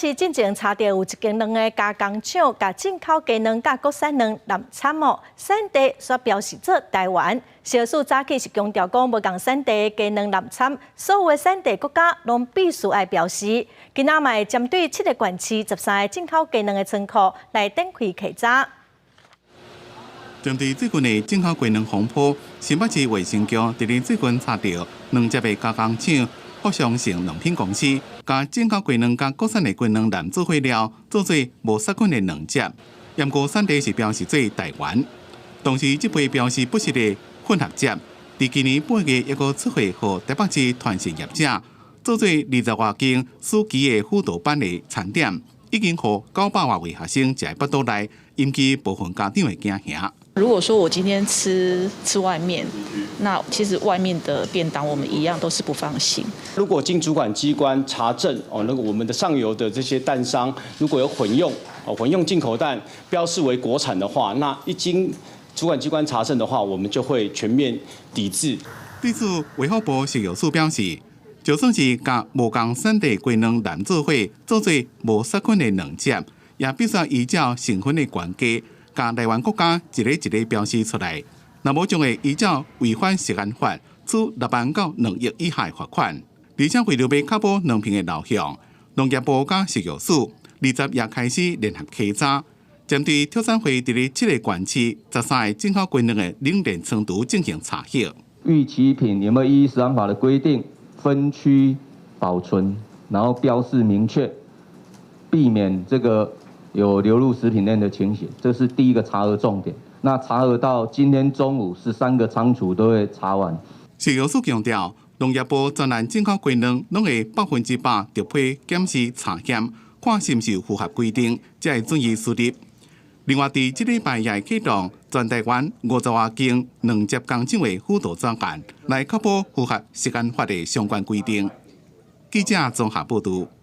是進前查著有一間卵的加工廠，共進口雞卵佮國產卵濫摻哦，產地煞標示做台灣。食藥署早起是強調講，無仝產地的雞卵濫摻，所有的產地國家攏必須愛標示。今仔嘛會針對七个縣市13個進口雞卵的倉庫來展開稽查。針對最近的進口雞卵風波，新北市衛生局佇咧最近查著兩隻的加工廠。福祥盛卵品公司共進口雞卵佮國產的雞卵濫做伙了，做做無殺菌的卵汁。毋過產地是標示做台灣，同時這批標示不實的混合汁，佇今年8月猶閣出貨予台北市團膳業者，做做20外間暑期的輔導班的餐點，已經予900外位學生食佇腹肚內，引起部分家長的驚嚇。如果說我今天吃外面，那其實外面的便當我們一樣都是不放心。如果經主管機關查證哦，那個我們的上游的這些蛋商如果有混用哦，混用進口蛋標示為國產的話，那一經主管機關查證的話，我們就會全面抵制。對此，衛福部食藥署表示，就算是共無仝產地雞卵濫做伙做做無殺菌的卵汁，也必須依照成分的原價，共來源國家一个一个標示出來，若無將會依照違反食安法，處6萬到2億以下罰款。而且為著欲確保卵品的流向，農業部佮食藥署20也開始聯合稽查，針對特產會佇咧七个縣市13個進口雞卵的冷鏈倉儲進行查核。預期品有沒有依食安法的規定分區保存，然後標示明確，避免這個有流入食品鏈的情形，這是第一個查核重點。那查核到今天中午，13個倉儲都會查完。食藥署強調，農業部專案進口雞卵攏會100%逐批檢視查驗，看是毋是符合規定，才會准予輸入。另外，佇這禮拜也會啟動全台灣50外間卵汁工廠的輔導專案，來確保符合食安法的相關規定。記者綜合報導。